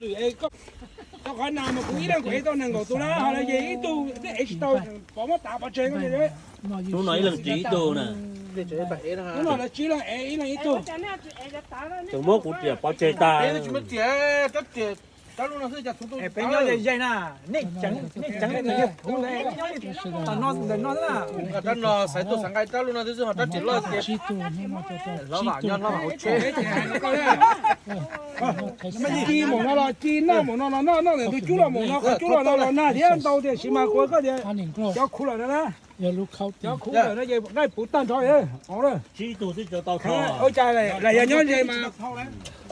Tau qhov nas mas kuv ib leeg kuv ev tau nees nkaum tus na, ho lawv ces ib tug twb ev tsis tau, pov muab tav pov tseg ko. Hnub no ib leeg tsis ib tug na. Hnub no lawv tsib leeg ev ib leeg ib tug. Tseem muab kuv riam pov tseg tag. Peb nyob ze ze na, nej ceev nej ceev nej kuv, tam no ntawm no xwb na. Rab no xaiv tuaj xav nqa rab lub no xwb xwb ho rab riam loj tiag. Hlob Vam nyob hlob Vam hauv tsheb. Ci maum no los ci noj maum no los noj, noj ntawm tus cub los maum no qhov cub los no los nag thiab ntau tiam sis mas kuv koj tias cov khuv lawm no na. Cov khuv lawm no ces nqaij puv tag nrho. Tsib tug twb tsis tau tho. Ua cas lawm yog nyob ze mas,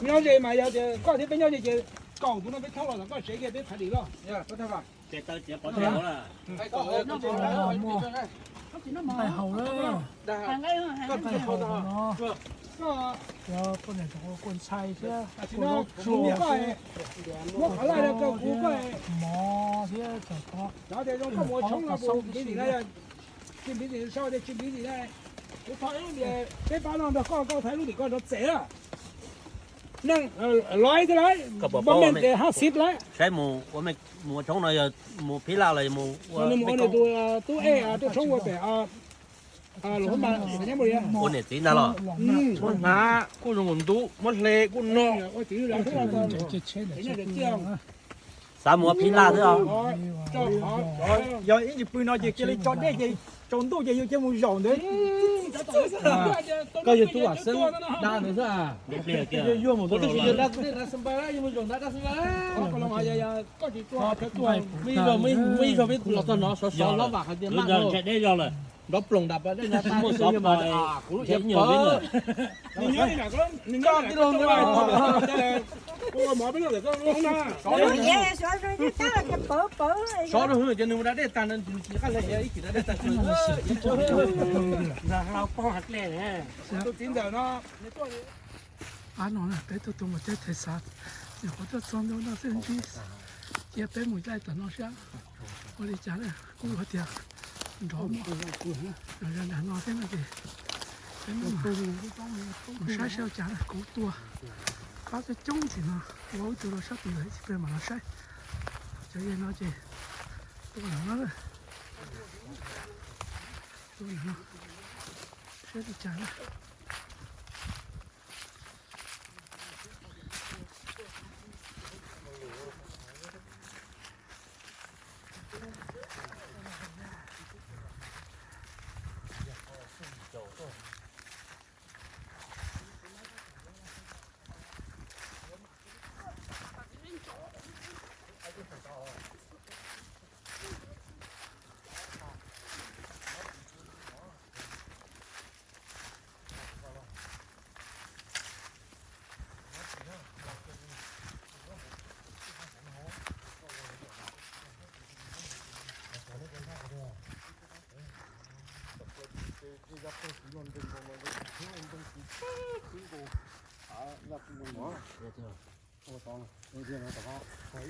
nyob ze mas yog tias koj thiab peb nyob ze ces kaum tus no peb thauj los tom koj tsev kiag peb thaiv dim loj. Nqaij haus lawm. Koj niam tais kua ntxhais thiab, muab qhov laj rau koj kuv koj mov thiab cov tod. Tsis npiv tis sau tias tsis npiv tis na. Kuv tho ib tias peb pab no nrog koj, koj thaij lub tim koj nrov txev na. Neeg lov thiab lawm, ua meej ces hab xib lawm. Saib mus ua meej, mus ua tshoob no yog mus phib laj los yog mus ua tus tub ej tuaj tshoob ua pem ua niam txiv ntag los. Muab hnav kuj zoo nkaus ntub, muab hle kuj noj. Xav mus ua phib laj xwb os. Yog ib ntsis pw no ces cia li tso dej ces tsaus ntuj ces yus cia mus zaum ntawd. Koj yog tub Vam Xeeb dab ntawd xwb. Yuag mus tus twg yog dab, yog mus zaum ntawd dab xwb. Muaj ib zaug peb los txog no sov sov Hlob Vam hais tias ntshe deb zog lawm. Nrov ploog dam pas dej na, muaj xov pos kuv lub iab pawv. Sov rau hwv ces nws mus da dej tag, nws tsis qab hle ib chim da dej tag. Pab no peb tuaj tu mus teb chaws xav, nyuam qhuav tuaj txog ntua no xwb ntsib, cia peb mus laij tom no saib ua li cas na. Kuv hais tias nrov muaj zog nram no thiab no ces peb mus saib saib ua cas na. Kuv tua pab coob coob ntsis no, ua ib tug los sab tim ntawd ib chim peb mam los saib. Cov yawg no ces tua ntawm no, tua ntawm no saib li cas na.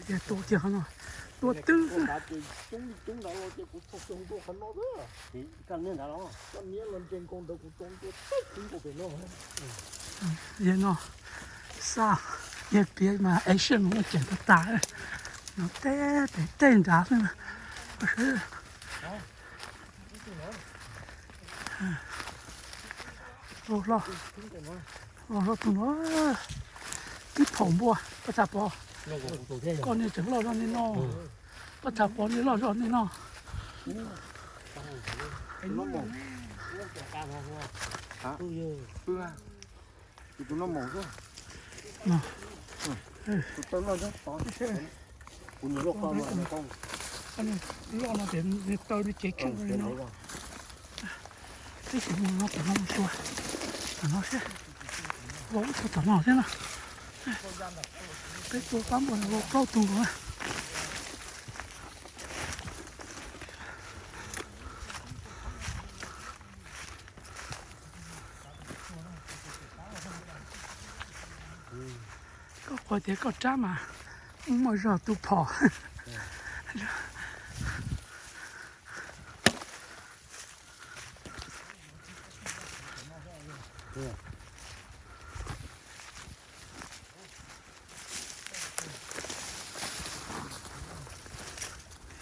Yog tua kiag qhov no, tua twb xwb. Yog no, xa, yog piav mas Asian mus ua ceem tas tas, no tej pem tej nrad xwb na. Vau hlo, vau hlo tus no, tib phaum npua, koj txhaj pov, koj niag tseem loj zog nej no, koj txhaj pov nej loj zog nej no. Loj no ces nws taw nws cev kheej li no. Peb tus mus no tom no mus tua, tom no seb, vau ib tug tom no thiab no. Peb tua pab npua no vau plaub tug nkaus na. Koj qhuas tias koj rab mas muaj zog tu phom.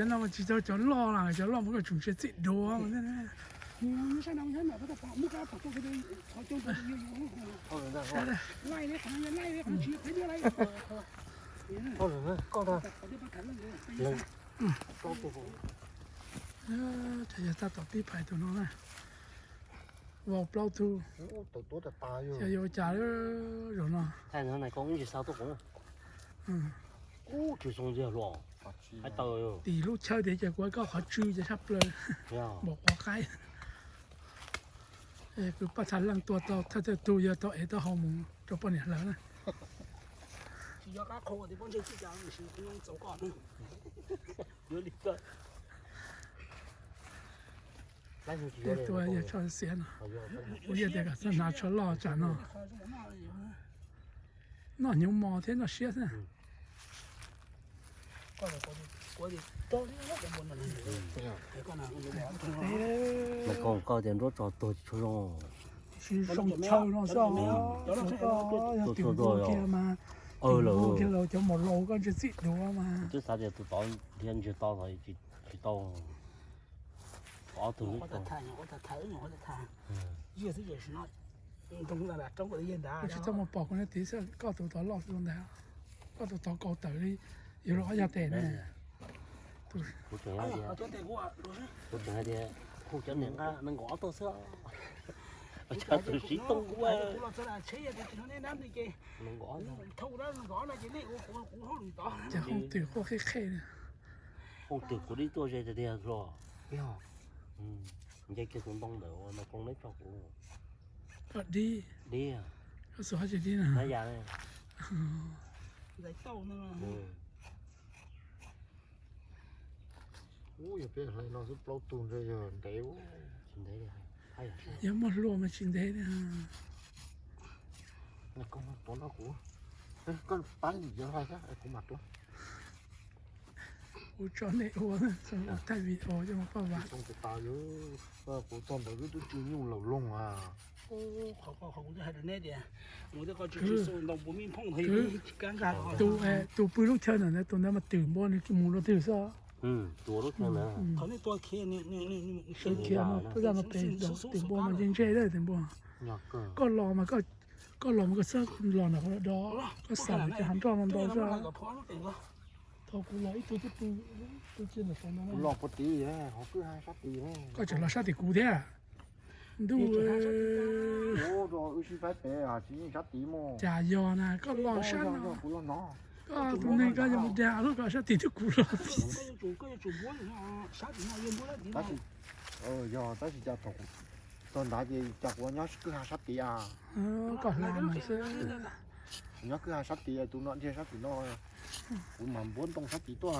cov no mas tsis tau cov loj na, cov loj mas koj tsum ntsia txij duav. Yog tab tom pib phais tus no na. Vau plaub tug. Xyov yuav ua cas zaum no. Tim lub chaw tias ces kuv koj qhov tsw ces tshaj plaws npaum qhov qaib. Kuv paj tha leej tua tau thawj thawj tug yog tau ev taub hau mus rau poj niam hlawv na. Tej tua yog tso xiav no, kuv yog tias kom txhob hnav tsho loj tsam no. Noj hnyuv mos thiab noj siab xwb. Mas koj tias nruab tso tuag tsis tshua zoo. Tsis zoo chaw no xwb, koj yog tim npua kiag mas, tim npua kiag los cov maum laus koj ntsia txij duav mas. Twb xav tias tus tod dhia ntsiag to tod tsis tau. Ob tug tsis tau mus pom kuv na tiv xwb, koj tus tod loj xwb ntag. Koj tus tod kaus tawm li, yuav luag ob yog tes ne. Kuv tseem hais tias, kuv tseem hais tias hu cov niam nqa nees nkaum ob tug xwb. Tus siv tooj kuv nees nkaum ob. Ces hooj twm quaj qhib qhib li. Hooj twm kuv dib tuaj ze tiag tiag hluas. Yog, nce kiag tus ntoo ntawm ua no koob neb tso kuv. Koj dib. Dib. Koj xuas dab tsi dib na? Nab yas ne. Ub, yog peb hlais no xwb plaub tug ntshe yog ntev. Tsis ntev li. Yog muaj hlua mas tsis ntev li. Koj pov nrog kuv, koj pab lim cov hlais xwb kuv mam tuaj. Kuv tso nej ua, ua thaij video coj mus paj vav. Kuv txog ntawd wb twb tsw nyuj laus loog a. Tus pw lub chaw ntawd tus ntawd mas twm npua, nws mus rau twg xwb. Twm khiav no, peb zaj no pem, twm npua mas ntse ntse lawm twm npua. Koj los mas, koj los mas koj txhob los nram qhov do, koj xam mas cov hav nroj no ntau xwb. Thaum kuv los ib tug twb pw, twb tsis ntawm qhov no. Kuv los puag tid, hauv kwj ha sab tid. Koj tseem los sab tim kuv thiab. Ntuj, wb sib faib pem tsis yeej sab tid mus. Cas yog na, koj los sab no, kuv los no. Koj tus neeg koj yog mus dag lub koj sab tid twb kuv los. Tab sis, yog tab sis cas thaum kuv txog ntawd ces cas kuv nyob kwj ha sab tid a. Koj hlais mas xwb. Kuv nyob kwj ha sab tid, tus no dhia sab tim no, kuv mam npuab ntoo sab tid tuaj.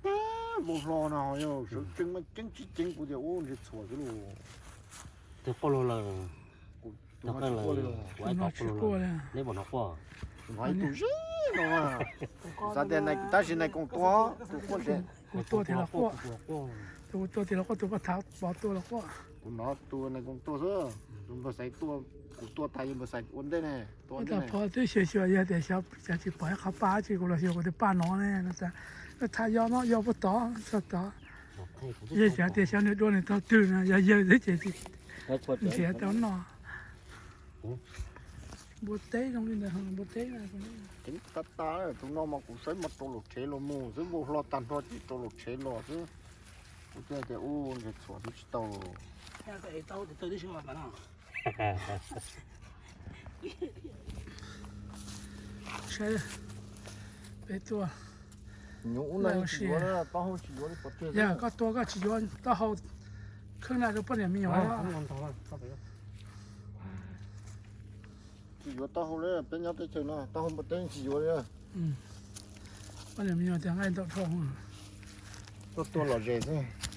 Peb vau hlo no yog sawv tsees mas ceeb tsis ceeb kuv tias ub ntshe txhuam xwb lauj. Twb quaj luag lawm. Kuv no tsis quaj li. Neb puas hnov quaj? Hnov ib tug zib no. Xav tias tab sis nais koom tuaj, tus quaj ntshe. Kuv tuaj tim los quaj. Tus kuv tuaj tim los quaj, tus paj thav pov tuaj los quaj. Kuv hnov tus nais koom tuaj xwb, tus npawg Xaiv tuaj, kuv tuaj tas yog npawg Xaiv ua ntej ne, tuaj ntej ne. Pov twb xyuas xyuas yog tias xyov tsis pom ib qho paj tsis kuv los xyuas kuv tus paj no ne, no tas, no tas yog no yog puag tod txog tod. Yog xyov tias xyov nws dua nws tog twg no, yog yawg xwb ces nrhiav tau noj. Npua teb zoo li ntawd, npua teb. Ceev tas tas, tus no mas kuv saib mas rau lub tsheb los mus xwb, vau hlo tag nrho ces rau lub tsheb los xwb. Kuv thiaj tias ub ntshe txhuam twb tsis tau. Saib, peb tuaj. Nyuj ub no tsis yuav, taub hau tsis yuav li pov tseg. Yog koj tua koj tsis yuav taub hau, khwb na rau poj niam me nyuam. Tsis yuav taub hau li, peb nyob teb chaws no taub hau npua teb tsis yuav li. Ob niag me nyuam tias nqaij ntau dhau. Tuaj tua lom zem xwb.